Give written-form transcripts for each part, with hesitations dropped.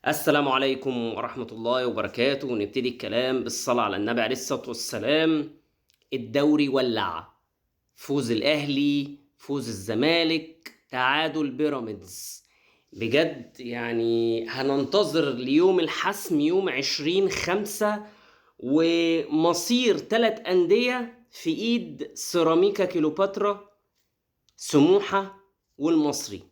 السلام عليكم ورحمة الله وبركاته. ونبتدي الكلام بالصلاة على النبي عليه الصلاة والسلام. الدوري ولع، فوز الأهلي، فوز الزمالك، تعادل بيراميدز. بجد يعني هننتظر ليوم الحسم يوم 20/5، ومصير 3 أندية في إيد سيراميكا كيلوباترا، سموحة والمصري.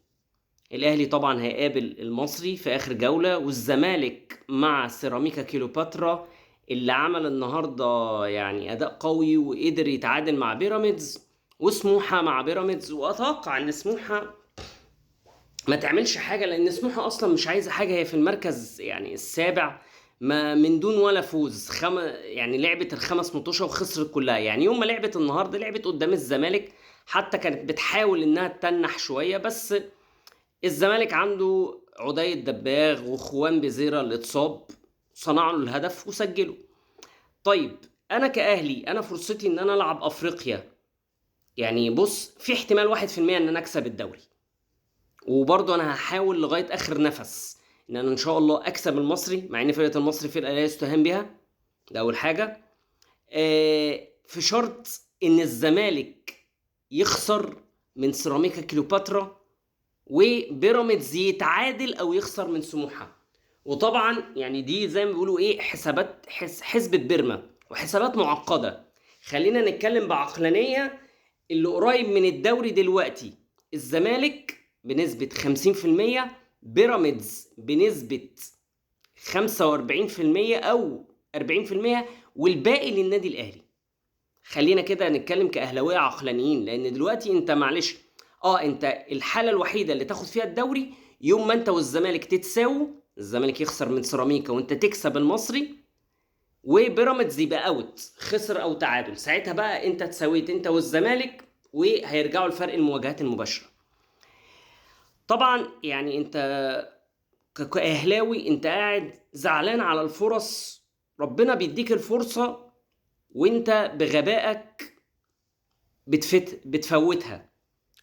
الأهلي طبعا هيقابل المصري في آخر جولة، والزمالك مع سيراميكا كيلوباترا اللي عمل النهاردة يعني أداء قوي وقدر يتعادل مع بيراميدز، وسموحة مع بيراميدز. وأتوقع إن سموحة ما تعملش حاجة، لأن سموحة أصلا مش عايزة حاجة، هي في المركز يعني السابع ما من دون ولا فوز. يعني لعبت الخمس مطوشة وخسرت كلها. يعني يوم ما لعبت النهاردة لعبت قدام الزمالك، حتى كانت بتحاول إنها تتنح شوية، بس الزمالك عنده عدي الدباغ وخوان بيزيرا اللي اتصاب، صنعوا له الهدف وسجلوا. طيب انا كاهلي انا فرصتي ان انا العب افريقيا، يعني بص في احتمال 1% ان انا اكسب الدوري، وبرضه انا هحاول لغاية اخر نفس ان انا ان شاء الله اكسب المصري، مع ان فرقه المصري فرقه لا يستهان بها، ده اول حاجة. في شرط ان الزمالك يخسر من سيراميكا كليوباترا وبيراميدز يتعادل او يخسر من سموحه. وطبعا يعني دي زي ما بيقولوا ايه، حسابات حسبة بيرما وحسابات معقدة. خلينا نتكلم بعقلانيه. اللي قريب من الدوري دلوقتي الزمالك بنسبة 50%، بيراميدز بنسبة 45% او 40%، والباقي للنادي الاهلي. خلينا كده نتكلم كاهلاويه عقلانيين، لان دلوقتي انت معلش انت الحالة الوحيدة اللي تاخد فيها الدوري يوم ما انت والزمالك تتساووا، الزمالك يخسر من سيراميكا وانت تكسب المصري، وبيراميدز يبقى out، خسر او تعادل، ساعتها بقى انت تساويت انت والزمالك، وهيرجعوا لفرق المواجهات المباشرة. طبعا يعني انت كاهلاوي انت قاعد زعلان على الفرص، ربنا بيديك الفرصة وانت بغبائك بتفوتها،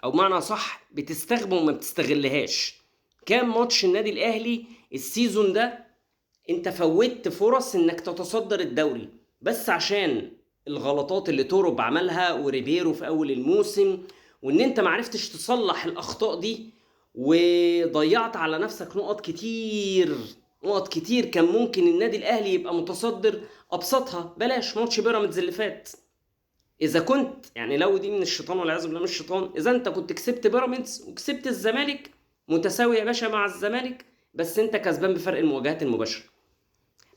او بمعنى صح بتستغبى وما بتستغلهاش. كام ماتش النادي الاهلي ال season ده انت فوتت فرص انك تتصدر الدوري، بس عشان الغلطات اللي توروب عملها وريبيرو في اول الموسم، وان انت معرفتش تصلح الاخطاء دي، وضيعت على نفسك نقط كتير، نقط كتير كان ممكن النادي الاهلي يبقى متصدر. ابسطها بلاش ماتش بيراميدز اللي فات، اذا كنت يعني لو دي من الشيطان والعياذ بالله من الشيطان، اذا انت كنت كسبت بيراميدز وكسبت الزمالك متساوي يا باشا مع الزمالك، بس انت كسبان بفرق المواجهات المباشرة.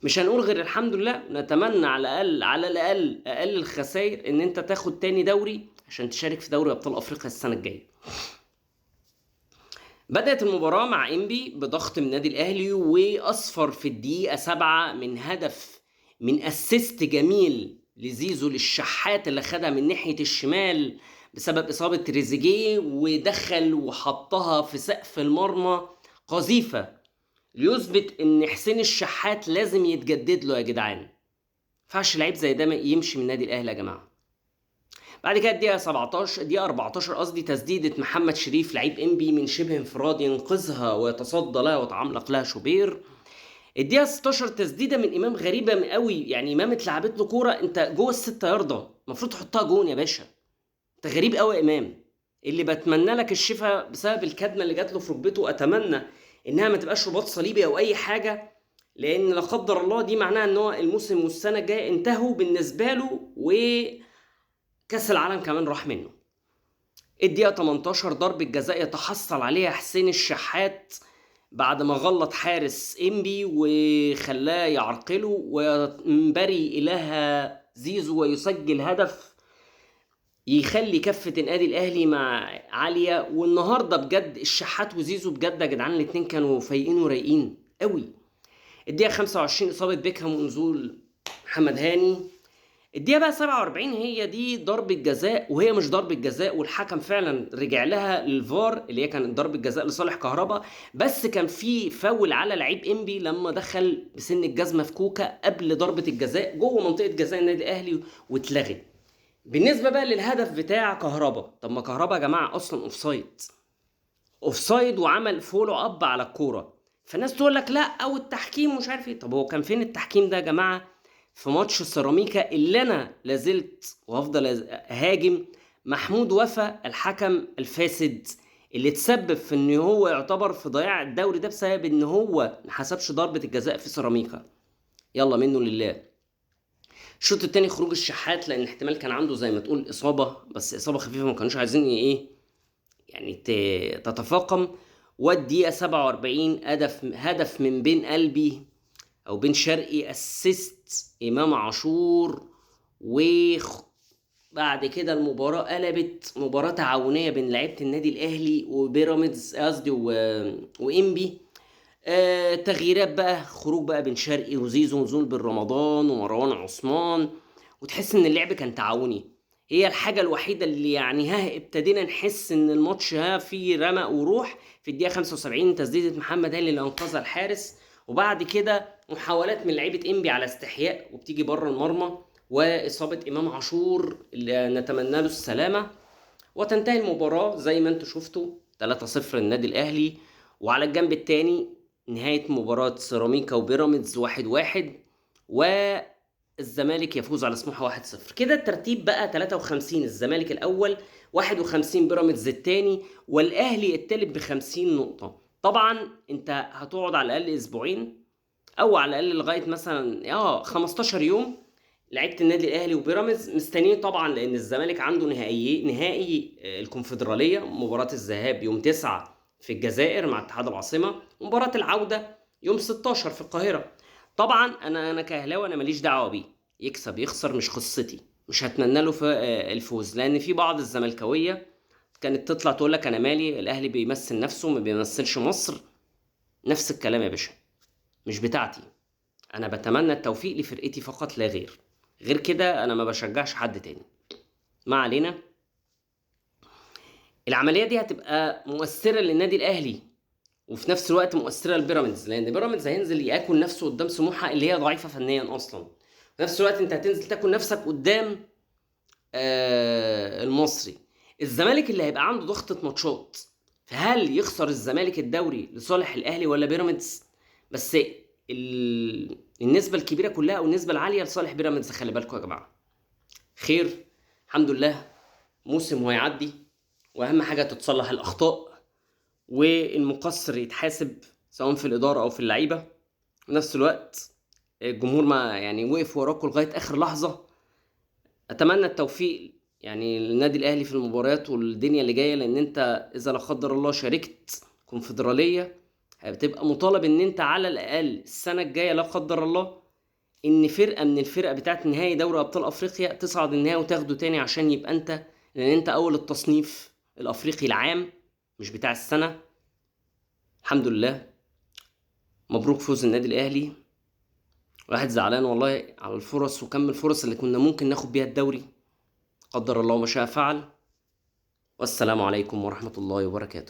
مش هنقول غير الحمد لله، نتمنى على الاقل، على الاقل اقل الخسائر ان انت تاخد تاني دوري عشان تشارك في دوري ابطال افريقيا السنة الجاية. بدأت المباراة مع انبي بضغط من النادي الاهلي، واصفر في الدقيقة 7 من هدف من assist جميل لزيزو للشحات اللي خدها من ناحية الشمال بسبب إصابة تريزيجيه، ودخل وحطها في سقف المرمى قذيفة، ليثبت إن حسين الشحات لازم يتجدد له يا جدعان. مينفعش لعيب زي ده يمشي من النادي الأهلي يا جماعة. بعد كده الدقيقة 17، دقيقة 14 قصدي، تسديدة محمد شريف لعيب إنبي من شبه انفراد ينقذها ويتصدى لها ويتعملق لها شوبير. الدقيقة 16 تسديدة من إمام غريبة قوي، يعني إمام اتلعبت له كورة أنت جوه ال6 ياردة المفروض تحطها جون يا باشا، أنت غريب قوي يا إمام. اللي بتمنى لك الشفاء بسبب الكدمة اللي جات له في ركبته، أتمنى إنها ما تبقاش رباط صليبي أو أي حاجة، لأن لا قدر الله دي معناها إن هو الموسم والسنة الجاية انتهوا بالنسبة له، وكأس العالم كمان راح منه. الدقيقة 18 ضربة جزاء يتحصل عليها حسين الشحات بعد ما غلط حارس انبي وخلاه يعرقله، وينبري إلها زيزو ويسجل هدف يخلي كفة النادي الأهلي مع عالية. والنهاردة بجد الشحات وزيزو بجد يا جدعان الاتنين كانوا فايقين ورايقين قوي. الدقيقة 25 إصابة بيكهام ونزول محمد هاني. الدقيقة بقى 47 هي دي ضربة جزاء، وهي مش ضربة جزاء، والحكم فعلا رجع لها للفار اللي هي كانت ضربة جزاء لصالح كهربا، بس كان في فاول على لعيب انبي لما دخل بسن الجزمة في كوكا قبل ضربة الجزاء جوه منطقة جزاء النادي الأهلي واتلغت. بالنسبة بقى للهدف بتاع كهربا، طب ما كهربا يا جماعة أصلا offside، offside وعمل follow up على الكورة، فالناس تقول لك لا او التحكيم مش عارف ايه. طب هو كان فين التحكيم ده يا جماعة في ماتش سيراميكا اللي انا لازلت وهفضل اهاجم محمود وفا الحكم الفاسد اللي تسبب في ان هو يعتبر في ضياع الدوري ده بسبب ان هو ما حسبش ضربه الجزاء في سيراميكا. يلا منه لله. الشوط الثاني خروج الشحات، لان احتمال كان عنده زي ما تقول اصابه، بس اصابه خفيفة ما كانوش عايزين ايه يعني تتفاقم. والدقيقة 47 هدف من بين قلبي او بن شرقي، assist امام عاشور. وبعد كده المباراة قلبت مباراة تعاونية بين لعيبة النادي الاهلي وبيراميدز، قصدي وانبي. تغييرات بقى، خروج بقى بن شرقي وزيزو ونزول بن رمضان ومروان عثمان، وتحس ان اللعب كان تعاوني. هي الحاجة الوحيدة اللي يعني ها ابتدينا نحس ان الماتش ها فيه رمق وروح في الدقيقة 75، تسديده محمد هاني اللي انقذها الحارس، وبعد كده محاولات من لعيبة انبي على استحياء وبتيجي بره المرمى، واصابه امام عاشور اللي نتمنى له السلامة. وتنتهي المباراة زي ما انتم شفتوا 3-0 للنادي الاهلي. وعلى الجنب الثاني نهاية مباراة سيراميكا وبيراميدز 1-1، والزمالك يفوز على سموحه 1-0. كده الترتيب بقى 53 الزمالك الاول، 51 بيراميدز الثاني، والاهلي الثالث ب50 نقطة. طبعا انت هتقعد على الاقل اسبوعين او على الاقل لغاية مثلا 15 يوم لعيبة النادي الاهلي وبيراميدز مستنيين طبعا، لان الزمالك عنده نهائي الكونفدراليه، مباراة الذهاب يوم 9 في الجزائر مع اتحاد العاصمة، ومباراة العودة يوم 16 في القاهرة. طبعا انا كاهلاوي انا ماليش دعوه بيه، يكسب يخسر مش قصتي، مش هتمنى له الفوز، لان في بعض الزملكاويه كانت تطلع تقول لك انا مالي، الاهلي بيمثل نفسه ما بيمثلش مصر. نفس الكلام يا باشا، مش بتاعتي، انا بتمنى التوفيق لفرقتي فقط لا غير، غير كده انا ما بشجعش حد تاني. ما علينا، العملية دي هتبقى مؤثرة للنادي الاهلي وفي نفس الوقت مؤثرة لبيراميدز، لان بيراميدز هينزل ياكل نفسه قدام سموحه اللي هي ضعيفة فنيا اصلا، في نفس الوقت انت هتنزل تاكل نفسك قدام المصري. الزمالك اللي هيبقى عنده ضغطه ماتشات، فهل يخسر الزمالك الدوري لصالح الاهلي ولا بيراميدز؟ بس النسبة الكبيرة كلها او النسبة العالية لصالح بيراميدز. خلي بالكم يا جماعة. خير، الحمد لله موسم وهيعدي، واهم حاجة تتصلح الاخطاء والمقصر يتحاسب سواء في الادارة او في اللعيبة. في نفس الوقت الجمهور ما يعني وقف وراكم لغاية اخر لحظة. اتمنى التوفيق يعني للنادي الاهلي في المباريات والدنيا اللي جاية، لان انت اذا لا قدر الله شاركت كونفدراليه هتبقى مطالب ان انت على الاقل السنة الجاية لا قدر الله ان فرقه من الفرق بتاعت نهائي دوري ابطال افريقيا تصعد النهائي وتاخده تاني، عشان يبقى انت، لان انت اول التصنيف الافريقي العام مش بتاع السنة. الحمد لله، مبروك فوز النادي الاهلي. واحد زعلان والله على الفرص وكم الفرص اللي كنا ممكن ناخد بيها الدوري، قدر الله ما شاء فعل. والسلام عليكم ورحمة الله وبركاته.